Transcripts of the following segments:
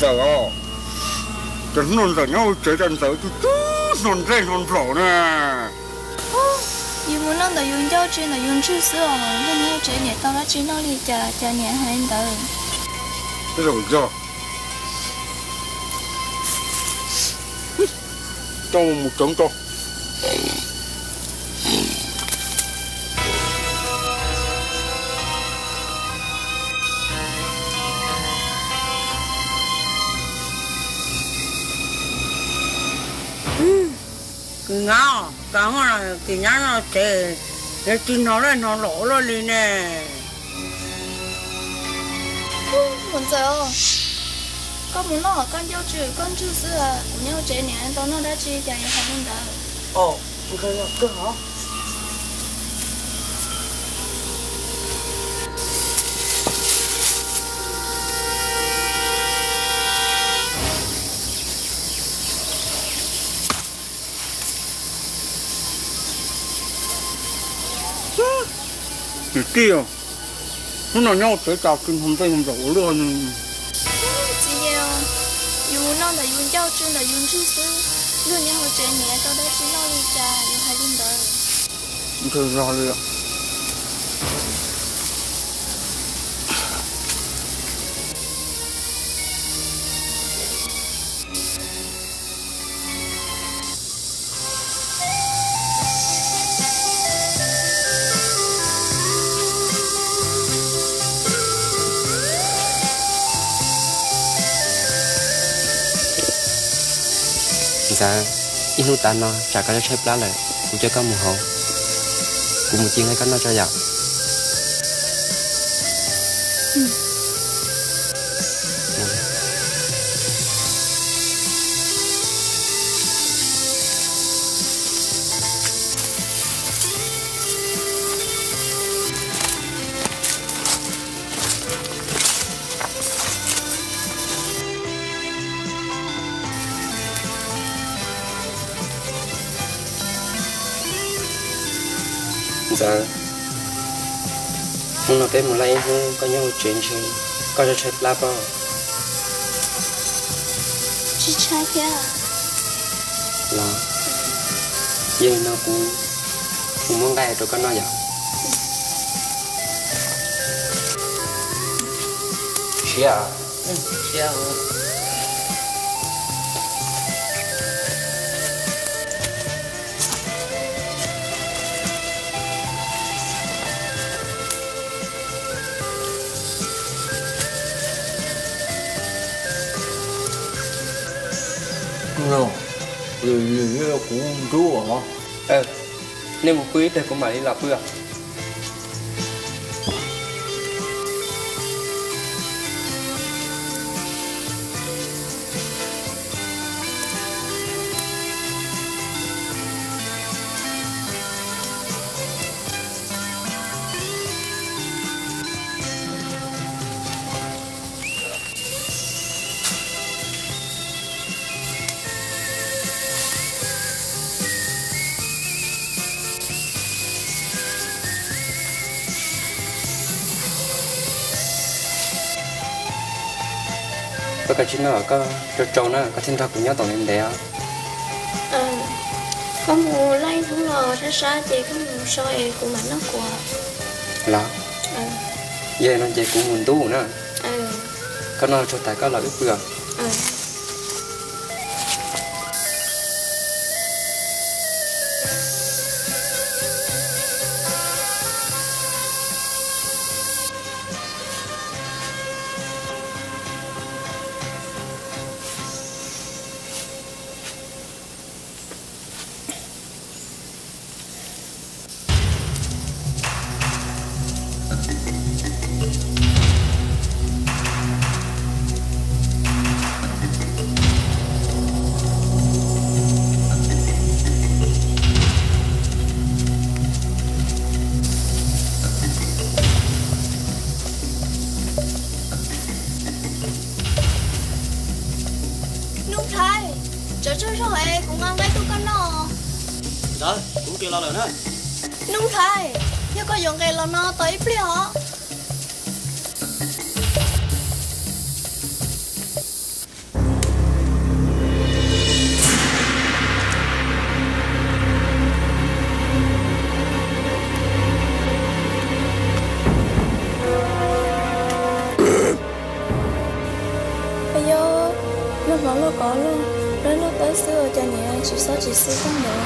Ntxawm os, cov hnub no Ntxawm nyob hauv tsev tas Ntxawm twb twb hno nplej hno nplaum na. Yus mus noj ntawm yus ncauj tsev ntawm yus ntswg xwb os, nyob hauv tsev niam tau dab tsi noj li cas cas niam hais li ntawd. Yog, coj mus tsev tso. Kis nyab, kis nyab no ces nws tsis hnov lawm, hnov lom luaj li ne. Mus Ntxawm, koj mus noj koj ncauj tsev koj ntswg xwb, kuv nyob tsev niam tau noj dab tsi cas yuav hais li ntawd. Kwv tij, hnub no nyob hauv tsev cas tsis hnov nplej hnov nplaum ua luaj li. Txiv, yus noj ntawm yus ncauj tsev ntawm yus ntswg xwb, luag nyob hauv tsev niam tau dab tsi noj li cas yuav hais li ntawd. Ntshe yog li. Ntxawm, ib hnub tas no tsam koj tshaib plab lawm, kuv coj koj mus hauv, kuv mus ci nqaij koj noj tso yom. Ntxawm, hnub no peb mus laj ib hnub koj nyob hauv tsev ntshe koj tshaib tshaib plab pob. Tsis tshaib thiab. Los, yog li no kuv mus muab nqaij rau koj noj yom. Siab. Kuv ntub os. Nej mus pw ib pliag kuv mam li los pw. Koj kav tsij noj koj tsau tsau na, koj thiaj nrog kuv nyob tau ntev ntev os. Koj mus laj ib hnub los sab sab ces koj mus so es kuv mam noj kuv. Los, yog li no ces kuv mus ntub na. Koj noj tsuag tas koj los wb pw os. Nuj Nplhaib, tsawv tsawg zog es kuv nqa nqaij tuaj koj noj. Ntxawm, kuv nqis los lawm na. Nuj Nplhaib, yog koj yuav nqis los no tos ib pliag os. Lauj Kaub Lauj, lub lub tawb xwb ua cas niam tsis xob tsis xwb tag npaum.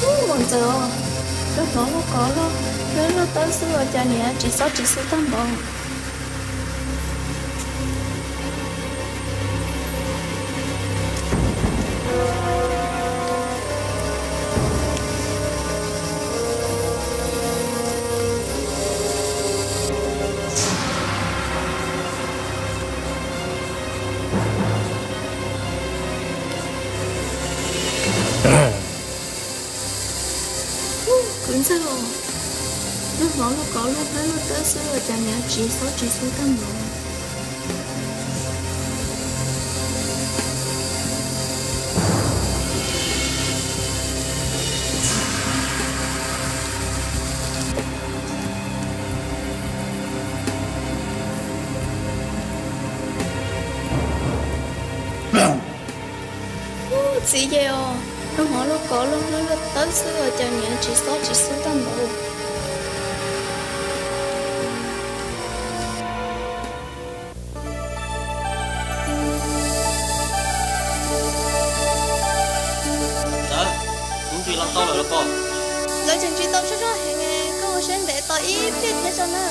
Ub, Ntxawm, koj hnov Lauj Kaub Lauj, lub lub tawb xwb ua cas niam tsis xob tsis xwb tag npaum. Kwv Ntxawg, koj hnov Lauj Kaub Lauj, lub lub tawb xwb ua cas niam tsis xob tsis xwb tag npaum. Txiv Yej os, koj hnov Lauj Kaub Lauj, lub lub tawb xwb ua cas niam tsis xob tsis xwb tag npaum. Ntxawm, kuv ntsis los tau lawm los pom. Lawv tseem tsis tau sab sab heev, koj ua siab ntev tos ib pliag thiab tso na.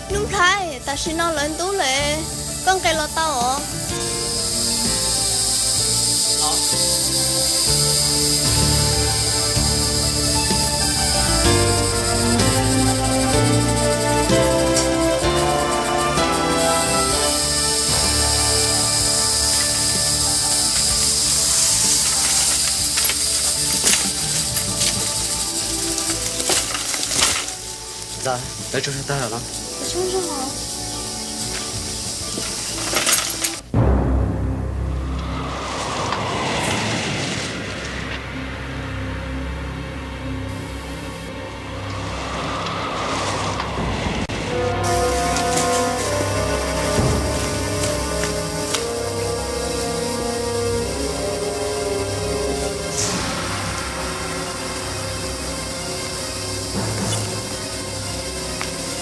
Nuj Nplhaib, tam sim no lawv ntub lawm, koj nqes los tau os. Ntxawm, lawv tsaug zog tag lawm los?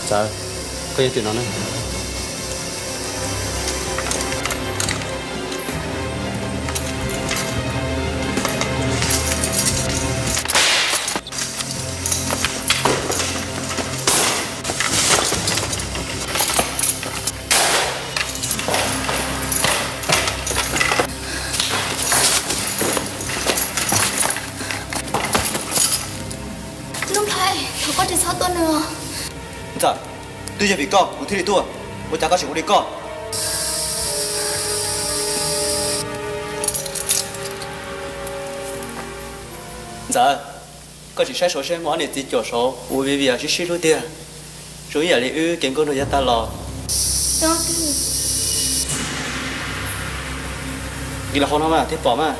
Ntxawm, koj yog twm no na. Nuj Nplhaib, thov koj tsis txhob tua nws. Ntxawm, twb yog vim koj kuv thiaj li tuaj, ua cas koj tseem ua li koj? Ntxawm, koj tsis saib saud seb muaj ob niam txiv caum saud ua vij vij sib sib hlub tiag, zoo ib yam li wb kev nkauj nraug yav tag los. Nqis los hauv no mas thiaj pom mas.